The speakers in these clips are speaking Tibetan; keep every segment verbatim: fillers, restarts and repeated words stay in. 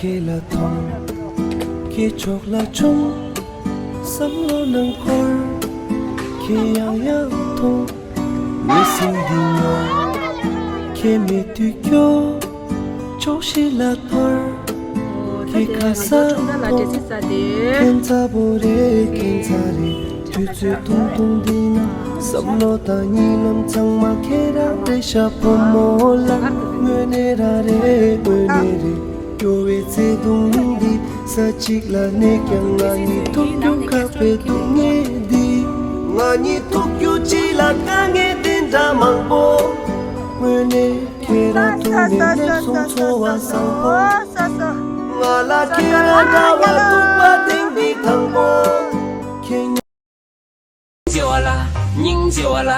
ཁྱེད་ལ་མཐོང་། ཁྱེད་ཕྱོགས་ལ་མཆོང་། བསམ་བློ་ནང་འཁོར། ཁྱེད་ཡང་ཡང་མཐོང་། མི་སེམས་འདི་ངོ་། ཁྱེད་མེད་དུས་སྐྱོ། ཕྱོགས་བཞི་ལ་འཐོར། ཁྱེད་ཁ་ས་མཐོང་། ཁྱེད་ཚ་པོ་རེད། ཁྱེད་ཚ་རེད། དུས་ཚོད་ཐུང་ཐུང་འདི་ན། བསམ་བློ་དང་གཉིད་ལམ་ཚང་མ་ཁྱེད་རང་རེད་ཤག་བུ་མོ་ལགས། དངོས་གནས་རང་རེད། དངོས་གནས་རེད། སྐྱོ་བའི་བརྩེ་དུང་འདི། ས་གཅིག་ལ་གནས་ཀྱང་ང་གཉིས་ཐུག་རྒྱུ་ཁག་པའི་སྡུག་བསྔལ་འདི། ང་གཉིས་ཐུག་རྒྱུ་གཅིག་ལ་དཀའ་ངལ་དེ་འདྲ་མང་པོ། དངོས་གནས་ཁྱེད་རང་ཐུག་ནས་སླེབས་སོང་། ཚོར་བ་བཟང་པོ། ང་ལ་ཁྱེད་རང་འདྲ་བ་ཐུག་པ་དེང་འདི་དང་པོ། ཁྱེད་སྙིང་རྗེ་བ་ལ། སྙིང་རྗེ་བ་ལ།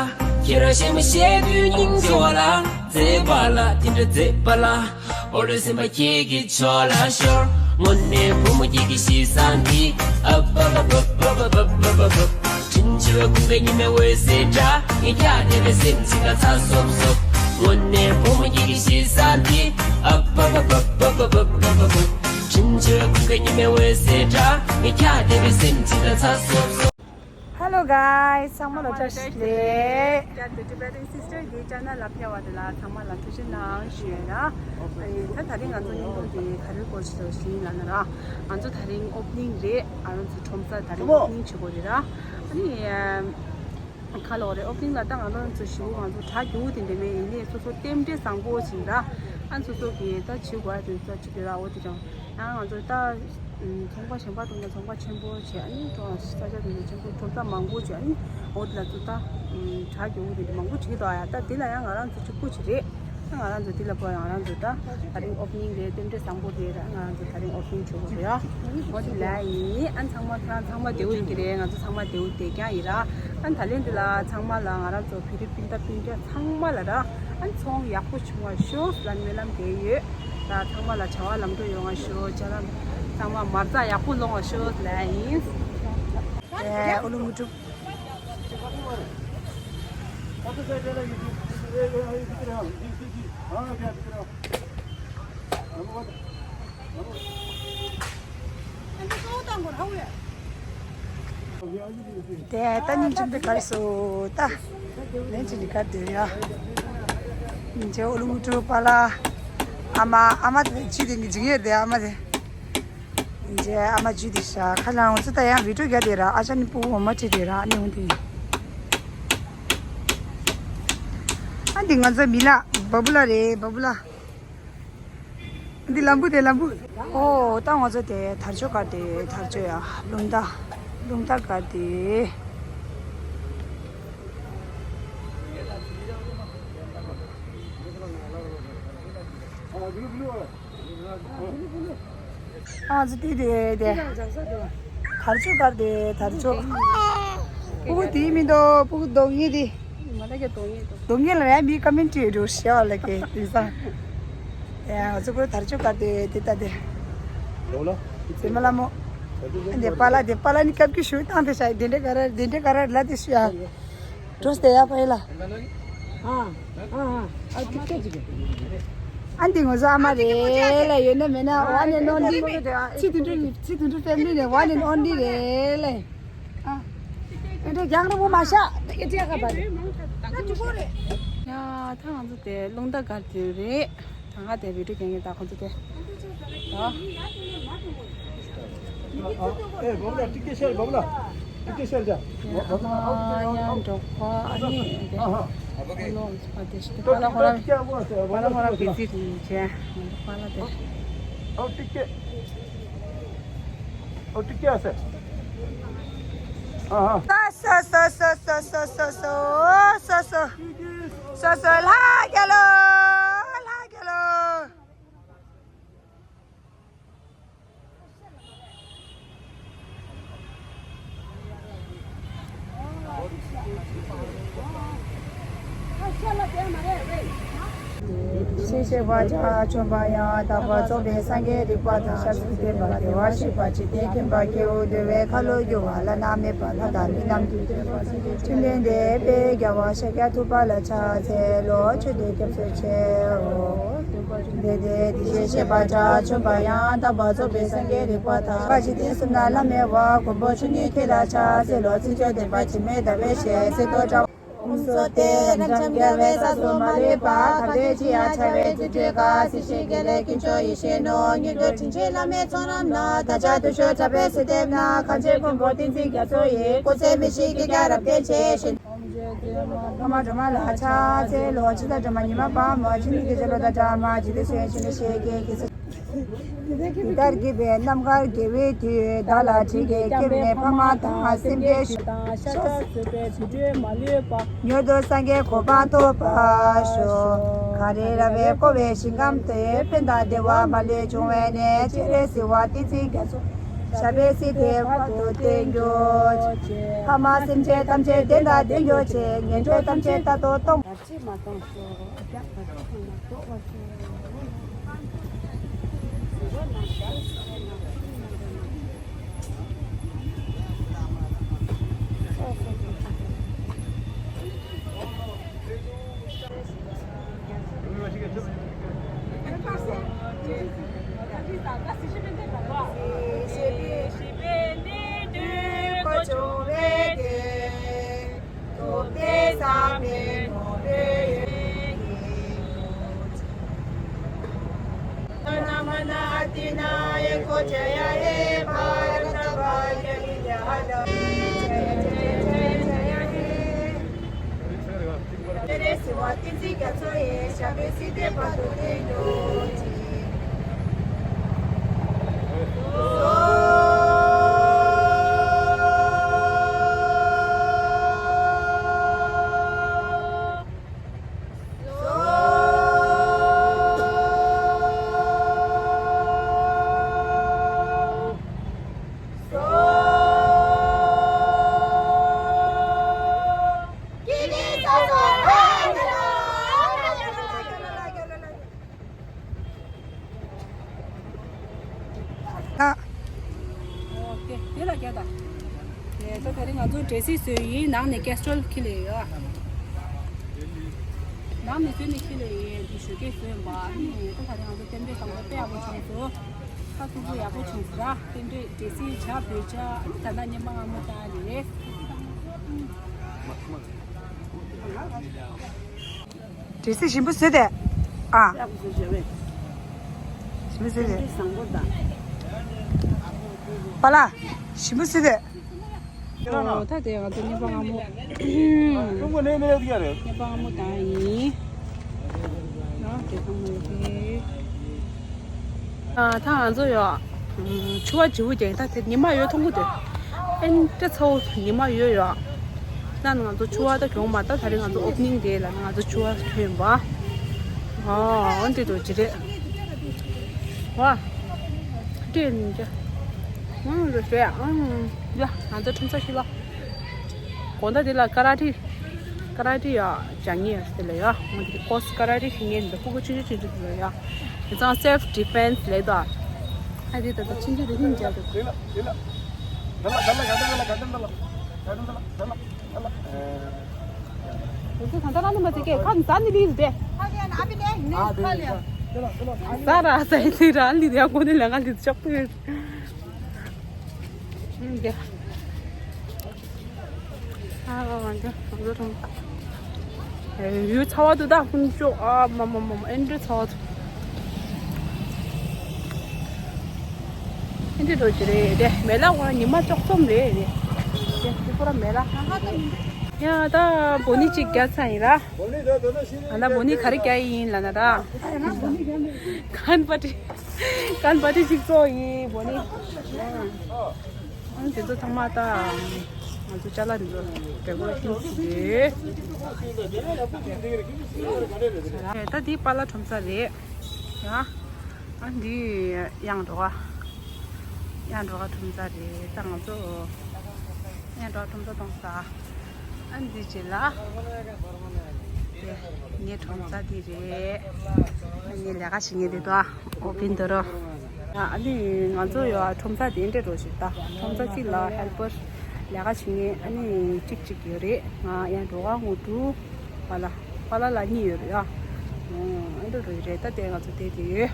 ཁྱེད་རང་གཞན་མ་བཤད་དུས་སྙིང་རྗེ་བ་ལ། མཛེས་པ་ལ། དེ་འདྲ་མཛེས་པ་ལ། ཨོ་རེ་སེམས་པ་ཁྱེད་ཀྱི་ཕྱོགས་ལ་ཤོར། དངོས་གནས་བུ་མོ་ཁྱེད་ཀྱི་གཤིས་བཟང་འདི། ཨ་བ་བ་བ། དྲིན་ཆེ་བའི་ཁུངས་ཀྱི་ཉི་མའི་འོད་ཟེར་འདྲ། ངས་ཀྱང་བདེ་བའི་སེམས་ཅིག་ལ་ཚ་སོབ་སོབ། དངོས་གནས་བུ་མོ་ཁྱེད་ཀྱི་གཤིས་བཟང་འདི། ཨ་བ་བ་བ། དྲིན་ཆེ་བའི་ཁུངས་ཀྱི་ཉི་མའི་འོད་ཟེར་འདྲ། ངས་ཀྱང་བདེ་བའི་སེམས་ཅིག་ལ་ཚ་སོབ་སོབ། Hello guys, ཚང་མ་ལ་བཀྲ་ཤིས་བདེ་ལེགས། བཀྲ་ཤིས་བདེ་ལེགས། Tibetan sister གི་channel ལ་ཕེབས་པ་དེ་ལ་ཚང་མ་ལ་ཐུགས་རྗེ་གནང་ཞུ་ཡ་ཡིན། ཨ་ནི་ད་ད་རིང་ང་ཚོ་བརྙན་ཐུང་དེ་ག་རེའི་སྐོར་ཞིག་ལ་ཞུ་ཡིན་ལབ་ན་ར། ང་ཚོ་ད་རིང་opening རེད། ང་རང་ཚོ་ཁྲོམ་ས་ད་རིང་opening བྱེད་དགོས་རེད་ར། ཨ་ནི་ཨམ། ག་ལབ་དགོས་རེད། opening ལ་ད་ང་རང་ཚོ་ཞེ་པོ་ང་ཚོ་གྲ་རྒྱུག་དེ་འདྲ་མེད། ཡིན་ནའི་སོ་སོ་རྟེན་འབྲེལ་བཟང་པོ་བྱུང་ར། ཨ་ནི་སོ་སོ་གི་ད་བྱེད་དགོས་ཡ་དེ་ཚོ་བྱེད་དགོས་ར། འོ་དེ་ཀྱང་ཡང་ང་ཚོ་ད་ཚོང་པ་གཞན་པ་དང་ཚོང་པ་ཆེན་པོ་བྱས། ཨ་ནི་ཀྲོང་ས་ཆ་དེ་ཚོ་ཆེན་པོ་ཁྲོམ་ས་མང་པོ་བྱས། ཨ་ནི་འོ་དེ་ལ་ཚོ་ད་གྲ་རྒྱུག་དེ་འདྲ་མང་པོ་བྱེད་དོ་ཡ། ད་དེ་ལ་ཡང་ང་རང་ཚོ་གཅིག་པུ་ཅིག་རེད། ང་རང་ཚོ་འདི་ལ་པོ་ཡང་ང་རང་ཚོ་ད་ད་རིང་opening རེད། རྟེན་འབྲེལ་བཟང་པོ་རེད་ར། ང་རང་ཚོ་ད་རིང་opening བྱེད་དགོས་རེད་ཡ། འོ་དེ་ལ་ཡིན། ཨ་ཚང་མ་ཁྱེད་རང་ཚང་མ་བདེ་པོ་ཡིན་གྱི་རེད། ང་ཚོ་ཚང་མ་བདེ་པོ་བསྡད་རྐྱང་ཡིན་ར། ཨ་ད་ལན་འདི་ལ་ཚང་མ་ལ་ང་རང་ཚོ་བོད་རིགས་སྤུན་ཟླ་སྤུན་ཀྱག་ཚང་མ་ལ་ར། ཨ་ཚོང་ཡག་པོ་བྱུང་བ་ཤོག་ལ་སྨོན་ལམ་འདེབས་ཡོད། ད་ཚང་མ་ལ་བྱ་བ་ལམ་འགྲོ་ཡོང་བ་ཤོག་བྱ་ལམ་ཚང་མ་མ་རྩ་ཡག་པོ་ལོང་བ་ཤོག་ལ་ཡིན། ཨེ་ཨོ་ལུ་མུ་ཀྲུ། དེ་ད་སྙིང་རྗེ་འདི་གར་སོ་ད། ལན་ཅི་ལི་གར་དེ་ཡ། སྙིང་རྗེ་ཨོ་ལུ་མུ་ཀྲུ་པཱ་ལགས། ཨ་མ་ཨ་མ་དེ་ཅི་དེ་ངའི་འཇིགས་ཡེར་དེ་ཨ་མ་དེ། སྙིང་རྗེ་ཨ་མ་ཅི་དེ་ཤ་ཁ་ལ་འོ་ཙི་ད་ཡང་video རྒྱག་དེ་ར། ཨ་ཅག་ནི་སྤུ་གུ་འོ་མ་ཁྲིད་དེ་ར། ཨ་ནི་འོ་དེ། ཨ་འདི་ང་ཚོ་མི་ལ་བ་བུ་ལ་རེད། བ་བུ་ལ། འདི་ལམ་བུ་དེ་ལམ་བུ། ཨོ་ད་ང་ཚོ་དེ་དར་ལྕོག་སྒར་དེ་དར་ལྕོག་ཡ་རླུང་རྟ་རླུང་རྟ་སྒར་དེ། ཨ་ང་ཚོ་དེ་དེ་དེ། དར་ལྕོག་སྒར་དེ་དར་ལྕོག་སྤུ་གུ་དེའི་མིང་འདུག་སྤུ་གུ་གདོང་ཡིན་དེ། མ་ད་ག་གདོང་ཡིན་འདུག་གདོང་ཡིན་ལ་ཡ་མི་ཀ་མེན་ཊི་འགྲོ་ཤེས་བ་ལ་གེ་དེ་ས། ཡ་ང་ཚོ་ཁོ་དར་ལྕོག་སྒར་དེ་དེ་ལྟ་དེ། ལོ་ལ། ཙེ་མ་ལ་མོ། དེ་པཱ་ལགས་དེ་པཱ་ལགས་ནི་སྐབས་ཀྱི་ཞུ་བཏང་དེ་ཤ་དེ་འདྲ་ག་ར་དེ་འདྲ་ག་ར་ལ་དེ་ཤུ་ཡ། འགྲོ་སྟེ་ཡ་ཕ་ཡི་ལ། ཨ་ཨ་ཨ་ཨ་ཅིག་ཅིག་ཅིག་ཨ་འདི་ང་ཚོ་ཨ་མ་རེད་ལ། ཡོད་ན་མེད་ན་one and only ཚེ་བདུན་གྲོལ་ཚེ་བདུན་གྲོལ་family ནས་one and only རེད་ལ། ཨ་འདྲ་རྒྱང་རིང་པོ་མ་བཞག་ད་སྐད་ཆ་ག་པ་རེད། ཡ་ད་ང་ཚོ་དེ་རླུང་རྟ་སྒར་དུས་རེད། ད་ང་དེ་བི་ཌིའོ་རྒྱག་མཁན་ད་ཁོང་ཚོ་དེ། ད། ཨེ་བབ་ལ་ཏིག་ཏིག་ཤར་བབ་ལ་ཏིག་ཏིག་ཤར་ད། ཡ་འབྲོག་པ་ཨ་ནི་དེ་ཨ་ཧ་ཨ་ལོ་ཨ་དེ་ཤི་དེ་པ་ལ་ཧོ་ར་པ་ལ་ཧོ་ར་བི་ཛི་རེད་བྱས་པ་ལ་དེ། ཨོ་ཏིག་ཏིག་ཨོ་ཏིག་ཏིག་ཨ་སེ་ཨ་ཧ། སོ་སོ་ལྷ་རྒྱལ་ལོ། ལྷ་རྒྱལ་ལོ། སེ་ ཆེ་བ་ཆ་མཆོད་པ་ཡང་དག་པར་རྫོགས་པའི་སངས་རྒྱས་རིག་པ་དང་། ཞབས་སུ་ལྡན་པ་བདེ་བར་གཤེགས་པ་འཇིག་རྟེན་མཁྱེན་པ་སྐྱེ་བོ་འདུལ་བའི་ཁ་ལོ་སྒྱུར་བ་བླ་ན་མེད་པ་ལྷ་དང་མི་རྣམས་ཀྱི་བསྟོད་པ་སངས་རྒྱས་བཅོམ་ལྡན་འདས་དཔལ་རྒྱལ་བ་ཤཱཀྱ་ཐུབ་པ་ལ་ཕྱག་འཚལ་ལོ། མཆོད་དོ་སྐྱབས་སུ་མཆིའོ། དེ་དེ་དེ་བཞིན་གཤེགས་པ་དགྲ་བཅོམ་པ་ཡང་དག་པར་རྫོགས་པའི་སངས་རྒྱས་རིག་པ་དང་། འཇིག་རྟེན་གསུམ་ན་བླ་མེད་པ། མགོན་པོ་མཆོག་གཉིས་མཁྱེན་ལ་ཕྱག་འཚལ་ལོ། བརྩོན་འགྲུས་ལྡན་པ་འཆི་མེད་ཟླ་བའི་ཞལ་གཟིགས་སུ་འགྲོ། ཀུན་རྫོབ་སྟེ་རབ་འབྱམས་རྒྱལ་བའི་ས་སུ་མ་ལུས་པ། གང་དེ་ཅི་ཡང་བྱ་བའི་རྫུ་འཕྲུལ་དགའ། སྲིད་ཞིའི་དགེ་ལེགས་ཀུན་སྤྱོད་ཡིད་བཞིན་ནོར། མྱུར་དུ་དྲིན་ཅན་བླ་མའི་ཚོགས་རྣམས་ལ། བདག་ཅག་བདུད་ཤོར་དྲག་པོའི་ཚུལ་ལྡན་ན། གངས་ཅན་མགོན་པོ་བསྟན་འཛིན་རྒྱ་མཚོ་ཡི། སྐུ་ཚེ་མི་ཤིགས་བསྐལ་བརྒྱར་རབ་བརྟན་ཅིང་། ཕ་མ་སྒྲོལ་མ་ལ་ཕྱག་འཚལ་ལོ། ཕྱི་ཟླ་སྒྲོལ་མ་ཉི་མ་པདྨ། ཕྱི་ནི་དགེ་སྦྱོར་ལོ་ཟླ་སྒྲོལ་མ། འཇིག་རྟེན་གསུམ་ཡང་ཞི་ནི་ཞེས་བགྱི། དགེ་ཚུལ་འདི་ལྟར་བགྱིས་པའི་རྣམ་དཀར་དགེ་བའི་མཐུས། བདག་ལ་དྲིན་གྱིས་བསྐྱངས་ནས་ཕ་མ་དང་། སེམས་ཅན་ཞི་བདེ་ཞབས་སུ་མཆོད་པའི་རྫུ་འཕྲུལ་མ་ལུས་པ། མྱུར་དུ་སངས་རྒྱས་གོ་འཕང་ཐོབ་པར་ཤོག། གངས་རི་ར་བས་བསྐོར་བའི་ཞིང་ཁམས་དེར། ཕན་དང་བདེ་བ་མ་ལུས་འབྱུང་བའི་གནས། སྤྱན་རས་གཟིགས་དབང་བསྟན་འཛིན་རྒྱ་མཚོ། ཞབས་པད་སྲིད་མཐའི་བར་དུ་བརྟན་གྱུར་ཅིག། ཕ་མ་སེམས་ཅན་ཐམས་ཅད་བདེ་དང་ལྡན་གྱུར་ཅིག། ངན་འགྲོ་ཐམས་ཅད་རྟག་ཏུ་སྟོངས། ཅེས་མ་གཏོང་ཤོག། རྒྱག་པ་ཅི་ཐུང་ན་རྫོགས་པར་ཤོག། ཟིན་པ་ན་ཤ་ཟ་ན་ཤིང་ན་འདྲ་ན། སོ་སོ་སོ་སོ། ཨོ་ཀེ། དེ་ལ་རྒྱག་དང་། དེ་ད་དེ་རིང་ང་ཚོ་འབྲས་སིལ་བཟོས་ཡིན། ནང་ནས་ཀེ་སི་ཊོལ་འཁྱེར་ལེ་ཡོད། ནང་ནས་བཟོས་ནས་འཁྱེར་ལེ་ཡོད། འདི་ཞོགས་ཀས་བཟོས་ཡིན་པ། ཨ་ནི་ད་དེ་རིང་ང་ཚོ་རྟེན་འབྲེལ་བཟང་པོ་དཔེ་ཡག་པོ་བྱུང་སོང་། ཁ་ཐུག་པོ་ཡག་པོ་བྱུང་སོང་ར། རྟེན་འབྲེལ་འབྲས་སིལ་ཇ་བོད་ཇ། ཨ་ནི་ད་ལྟ་སྙེ་མ་མངར་མོ་བཏང་རེད། འབྲས་སིལ་ཞིམ་པོ་བཟོས་ཏེ། ཨ། ཞིམ་པོ་བཟོས་ཏེ། པ་ལགས། ཞིམ་པོ་བཟོས་ཏེ། ཨོ་ད་དེ་ང་ཚོ་སྙེ་མ་མངར་མོ། ཀྲུང་གོ་ནས་མི་རེད་ཀྱི་རེད། སྙེ་མ་མངར་མོ་དང་ཡིན། ཨ་དེ་ཚང་མ་ཡོད་དེ། ཨ་ད་ང་ཚོ་ཡོད། ཨུམ། ཆུ་བ་ལྗིད་པོ་རྒྱག་ད་དེ་ཉི་མ་ཡོད་མཐོང་གི་འདུག་ཨེ་འདྲ་ཚ་བོ་ཉི་མ་ཡོད་ཡོད། ད་ང་ཚོ་ཆུ་བ་ད་གྱོང་མ་ད་ད་རེས་ང་ཚོ་ཨོ་པ་ནིང་ཌེ་ལ་ང་ཚོ་ཆུ་བ་ཐོན་པ། ཨོ་འདི་འདུག་ཅི་རེད། ཝ། སྤྲེལ་ནི་ཅི། ཨང་རེད་ཟེར། ཨང་། ཡ་ང་ཚོ་ཁྲོམ་ས་ཤི་ལ། དགོང་དག་འདི་ལ་ཀ་ར་ཊི། ཀ་ར་ཊི་ཡ་སྦྱང་ངེས་ཟེར་ལ་ཡ། ང་འདི་ཀོ་སི་ཀ་ར་ཊི་ཤེས་ངེས་འདི་ཕྲུ་གུ་ཆུང་ཆུང་ཆུང་ཆུང་ལ་ཡ། དེ་ཚང་སེལཕ་ཌི་ཕེན་སི་ལས་དོ། ཨ་དེ་ད་ད་ཆུང་ཆུང་དེ་ཧིན་ཅག་དེ། དེ་ཚོ་ད་ལྟ་རང་ནི་མ་ཚེ་ཀེ་ཁ་ནི་ཟ་ནི་ལི་རེད་དེ། ཟ་ར་ཟ་ཡི་ལི་རང་ལི་རེད་ཡ། ཁོ་ནི་ལ་ང་ལི་ཅོག་ཏུ་ཡོད། ཨ་ང་ཚོ་ང་ཚོ་ཡུལ་ཚ་བ་དུ་ད་ཧུན་ཅོ། ཨ་མ་མ་མ་མ། ཨེ་འདྲ་ཚ་བ་དུ། ཨེ་འདྲ་འགྲོ་གི་རེད་དེ། མེ་ལ་ཁོ་ར་ཉི་མ་ཅོག་ཙམ་རེད་དེ། དེ་ཁོ་ར་མེ་ལ། ཡ་ད་བོ་ནི་གཅིག་རྒྱག་ཚར་ཡིན་ར། ང་ད་བོ་ནི་ག་རེ་རྒྱག་ཡིན་ལ་ན་ར། ཁན་པ་ཏི། ཁན་པ་ཏི་གཅིག་བཙོག་ཡིན་བོ་ནི། ཨང་དེ་ཚོ་ཚང་མ་ད་ང་ཚོ་ཅ་ལག་དེ་ཚོ་ཌེ་ཀོ་རེ་ཤན་བྱེད་དུས། ད་འདི་པཱ་ལགས་ཁྲོམ་ས་རེད་ཡ། ཨ་འདི་གཡང་འགྲོ་ག་གཡང་འགྲོ་ག་ཁྲོམ་ས་རེད། ད་ང་ཚོ་གཡང་འགྲོ་ག་ཁྲོམ་ས་གཏོང་ས། ཨ་འདི་བྱེད་ལ། ངའི་ཁྲོམ་ས་དེ་རེད། ངས་ལས་ཀ་བྱེད་མཁན་དེ་དང་ཨོ་བིན་དོ་རོ། ཨ་ནི་ང་ཚོ་ཡོད་ཁྲོམ་ས་དེ་འདྲ་འགྲོ་ཞིག་ད་ཁྲོམ་ས་གཅིག་ལ་ཧེལ་པར་ལས་ཀ་བྱེད་མཁན་ཨ་ནི་གཅིག་གཅིག་ཡོད་རེད། ང་ཡང་འགྲོ་ག་ངོ་དྲུག་པ་ལ་པ་ལ་ལ་གཉིས་ཡོད་རེད་ཡ། ཨ་འདྲ་འགྲོ་ཡི་རེད། ད་དེ་ང་ཚོ་དེ་དེ་ཡོད།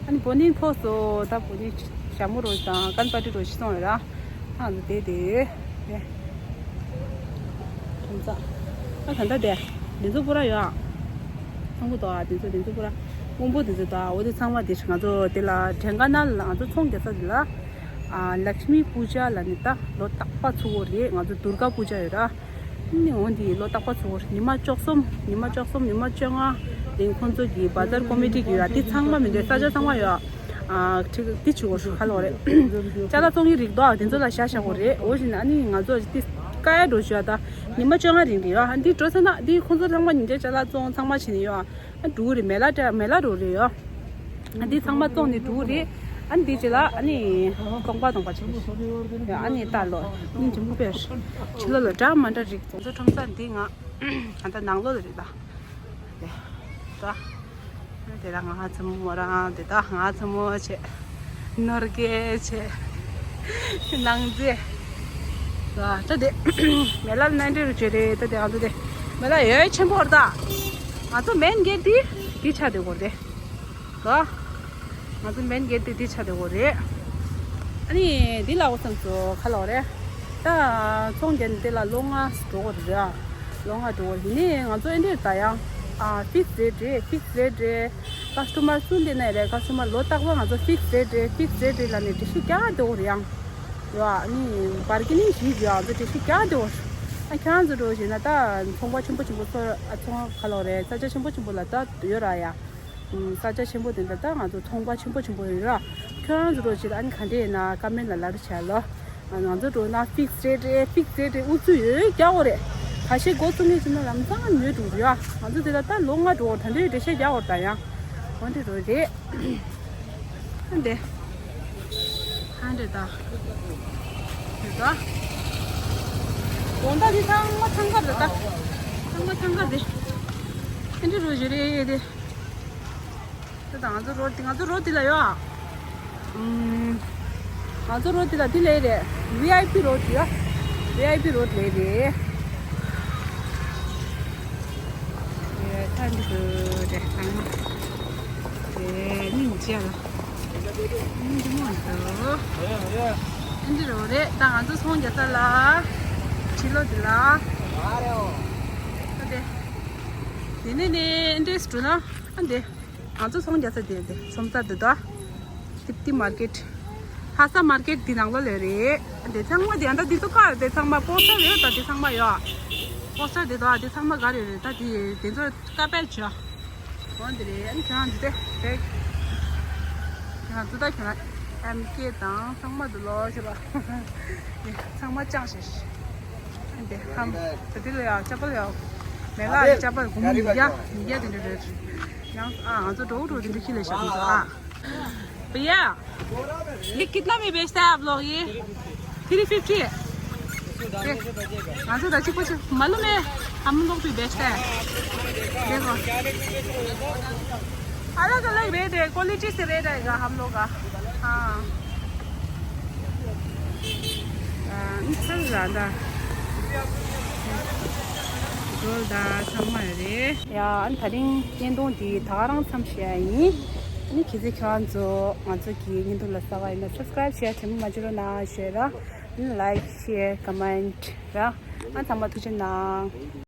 ཨ་ནི་བོ་ནི་ཕོ་སོ་ད་བོ་ནི་ཞྭ་མོ་རོ་དང་ཀན་པ་ཏི་རོ་ཞིག་སོང་ཡོད་ར། ཨ་ནི་དེ་དེ་ཡོད། ཁྲོམ་ས། ཨ་ད་ལྟ་དེ། འདི་ཚོ་པུ་ར་ཡོད། ཚོང་པུ་དོ་ཨ་འདི་ཚོ་འདི་ཚོ་པུ་ར། སྔོན་པོ་འདི་ཚོ་དོ་ཨ་འོ་དེ་ཚང་མ་དེ་ང་ཚོ་དེ་ལ་དྲན་ག་ན་ལ་ང་ཚོ་ཚོང་རྒྱག་ས་དེ་ལ། ཨ་ལཀྵ་མི་པུ་ཇ་ལ་ནི་ད་ལོ་རྟག་པ་ཚུགས་ཡོད་རེད། ང་ཚོ་དུར་ག་པུ་ཇ་ཡོད་ར། ནི་འོ་འདི་ལོ་རྟག་པ་ཚུགས་ཡོད་རེད། ཉི་མ་བཅུ་གསུམ་ཉི་མ་བཅུ་གསུམ་ཉི་མ་བཅོ་ལྔ། དེ་ཁོང་ཚོ་གི་བ་ཛར་ཀོ་མི་ཊི་གི་ཡོད་ར། དེ་ཚང་མ་མི་འདྲ་ས་ཆ་ཚང་མ་ཡོད། ཨ་ཁྲིག་འདི་བྱེད་དགོས་ཤུགས་ཁ་ལོག་རེད། ཅ་ལག་བཙོང་གི་རིགས་དོ་དེ་ཚོ་ལ་བཞག་བཞག་དགོས་རེད། འོ་བཞིན་ཨ་ནི་ང་ཚོ་འདི་ཀ་ཡ་འགྲོ་ཞུ་ཡ་ད་ཉི་མ་བཅོ་ལྔ་རིང་རེད་ཡ། ཨ་འདི་འགྲོ་ཚེ་ན་འདི་ཁོང་ཚོ་ཚང་མ་ཉིན་རྒྱབ་ཅ་ལག་བཙོང་ཚང་མ་བྱེད་ནི་ཡོད། ཨ་འགྲོ་གི་རེད། མེ་ལ་འདྲ་མེ་ལ་འགྲོ་རེད་ཡོད། ཨ་འདི་ཚང་མ་བཙོང་ནི་འགྲོ་གི་རེད། ཨ་འདི་ཅི་ལ་ཨ་ནི་གོང་པ་གོང་པ་བྱེད་དགོས་ཡ། ཨ་ནི་ད་ལོ་ཉིན་འབྲིང་པོ་པས་ཕྱི་ལོ་ལ་འདྲ་མ་འདྲ་རིགས་ཚོང་ཚོ་ཁྲོམ་ས་འདི་ང་ད་ནང་ལོགས་ལ་རེད་ད། དེ་ད། དེ་ད་ང་ཚོ་མོ་རང་དེ་ད་ང་ཚོ་མོ་བྱས། ནོར་རྒྱས་བྱས། ནང་རྫས། ད་ད་དེ་མེ་ལ་ནན་ཏེ་རུ་བྱས་རེད། ད་དེ་ང་ཚོ་དེ་མེ་ལ་ཡོད་ཆེན་པོ་རེད་ད། ང་ཚོ་མེན་གེ་ཊི་དེ་དེ་ཆ་དེ་གོ་རེད། ལོ། ང་ཚོ་མེན་གེ་ཊི་དེ་དེ་ཆ་དེ་གོ་རེད། ཨ་ནི་དེ་ལ་འོ་སང་ཚོ་ཁ་ལོ་རེད། ད་ཚོང་རྒྱག་ནི་དེ་ལ་ལོ་ལྔ་འགྲོ་གོ་རེད། ལོ་ལྔ་འགྲོ་གོ་ཡིན་ནི་ང་ཚོ་ཨེ་འདྲས་ད་ཡང་ཨ་ཕིག་སི་རེ་ཊི་རེད། ཕིག་སི་རེ་ཊི་རེད། ཀ་སི་ཊོ་མར་སུ་འདི་ནས་རེད། ཀ་སི་ཊོ་མར་ལོ་རྟག་པར་ང་ཚོ་ཕིག་སི་རེ་ཊི་རེད། ཕིག་སི་རེ་ཊི་རེད་ལ་ནི་འགྲེལ་བཤད་རྒྱག་འགྲོ་གོ་རེད་ཡང་། ཡོད་ཨ་ནི་བར་གི་ནི་ཞིག་ཡོད། ང་ཚོ་འགྲེལ་བཤད་རྒྱག་འགྲོ་གོ། ཨ་ཁྱེད་རང་ཚོ་འགྲོ་བཞིན་ན་ད་ཚོང་པ་ཆེན་པོ་ཆེན་པོ་ཚོ་ཨ་ཚོང་ཁ་ལོ་རེད། ས་ཆ་ཆེན་པོ་ཆེན་པོ་ལ་ད་ཡོད་ར་ཡ། ས་ཆ་ཆེན་པོ་དེ་འདྲ་ད་ང་ཚོ་ཚོང་པ་ཆེན་པོ་ཆེན་པོ་ཡོད་ར། ཁྱོད་རང་ཚོ་འགྲོ་ཆེད་ཨ་ནི་ག་འདྲས་ཡིན་ན་ཀ་མེན་ལ་ལབ་རོགས་བྱས་ལོ། ང་ཚོ་འགྲོ་ན་ཕིག་སི་རེ་ཊི་རེད། ཕིག་སི་རེ་ཊི་རེད། ཨུ་ཚུགས་ཡོད་རྒྱག་འོ་རེད། ཁ་ཤས་འགོ་བཙུགས་ངེས་བྱུང་ན་ལམ་སང་ཉོས་འགྲོ་རེད་ཡ། ང་ཚོ་དེ་ལ་ད་ལོ་ལྔ་འགྲོ་འོ། ད་འདྲས་འགྲེལ་བཤད་རྒྱག་འོ་ད་ཡང་འོ་འདྲས་འགྲོ་རེད། ཨ་འདྲས། ཨ་འདྲས་ད། དེ་ད། དགོང་དག་འདི་ཚང་མ་འཚང་ཁ་རེད་ད། ཚང་མ་འཚང་ཁ་རེད། ཨ་འདྲས་འགྲོ་རེད་དེ། ད་ང་ཚོ་རོ་ང་ཚོ་རོ་དེ་ལ་ཡོད། ཨུམ། ང་ཚོ་རོ་དེ་ལ་དེ་ལས་རེད། ཝི་ཨའི་པི་རོ་དེ་ཡ། ཝི་ཨའི་པི་རོ་ལས་རེད། ཨེ་ཐང་གི་རེད་ཐང་། ཨེ་སྙིང་རྗེ་ལ། སྙིང་རྗེ་མོ་འདུག་ཨེ་འདི་རོ་རེད། ད་ང་ཚོ་ཚོང་རྒྱག་ས་ལ། ཕྱི་ལོགས་དེ་ལ། ཨ་དེ། དེ་ནས་ནས་ཨེ་འདྲས་འགྲོ་ན་ཨ་འདི། ང་ཚོ་ཚོང་རྒྱག་ས་དེ་དེ་ཁྲོམ་ས་འདི་དོ། ཏིབ་ཏི་མར་ཀེཊ། ལྷ་ས་མར་ཀེཊ་འདི་ནང་ལོགས་ལ་རེད། འདི་ཚང་མ་འདི་ཡང་ད་འདི་ཚོ་ག་རེད། འདི་ཚང་མ་པོ་སི་ཊར་རེད་ད། འདི་ཚང་མ་ཡོད། པོ་སི་ཊར་འདི་དོ་འདི་ཚང་མ་ག་རེ་རེད་ད། འདི་འདི་ཚོ་ཀ་པལ་བྱོས། འོ་འདི་རེད། ཨ་ནི་ཁྱོད་རང་འདི་དེ་རེད། ཁྱོད་རང་ཚོ་ད་ཁྱོད་རང་ཨེམ་ཀེ་དང་ཚང་མ་འདི་ལོ་ཤེས་པ། འདི་ཚང་མ་ཅང་ཤེས། འདི་ཧམ། ད་འདི་ལ་ཡང་ཅ་པལ་ཡང་། མེ་ལ་ཡང་ཅ་པལ་གོང་མོ་ཉིས་བརྒྱ་ཉིས་བརྒྱ་དེ་འདྲ་རེད། ཡང་ཨ་ང་ཚོ་འགྲོ་འགྲོ་དེ་འདྲ་ཁྱི་ལ་བཞག་འདུག་ཨ། भैया, ये कितना में बेचता है आप लोग ये? Three fifty. ང་ཚོ་ད་གཅིག་པོ་ཆུ་मालूम है, हम लोग भी बेचता है। देखो, अलग अलग रेट है, क्वालिटी से रेट आएगा हम लोग का। ཨ་ཚང་ལ་ད། རོལ་ད་ཚང་མ་རེད་ཡ། ཨ་ནི་ད་རིང་བརྙན་ཐུང་འདི་ད་ག་རང་མཚམས་བཞག་ཡ་ཡིན། ཨ་ནི་གལ་སྲིད་ཁྱེད་རང་ཚོ་ང་ཚོ་གི་བརྙན་ཐུང་ལ་ས་བ་ཡིན་ན་སབ་སི་ཀ་རེབ་ཤེར་དྲན་པ་མ་བརྗེད་རོགས་གནང་ཞུ་ཡ་ར། ཨ་ནི་ལའིཀ་ཤེར་ཀོ་མེན་ཊི་ར། ཨ་ཚང་མ་ཐུགས་རྗེ་གནང་།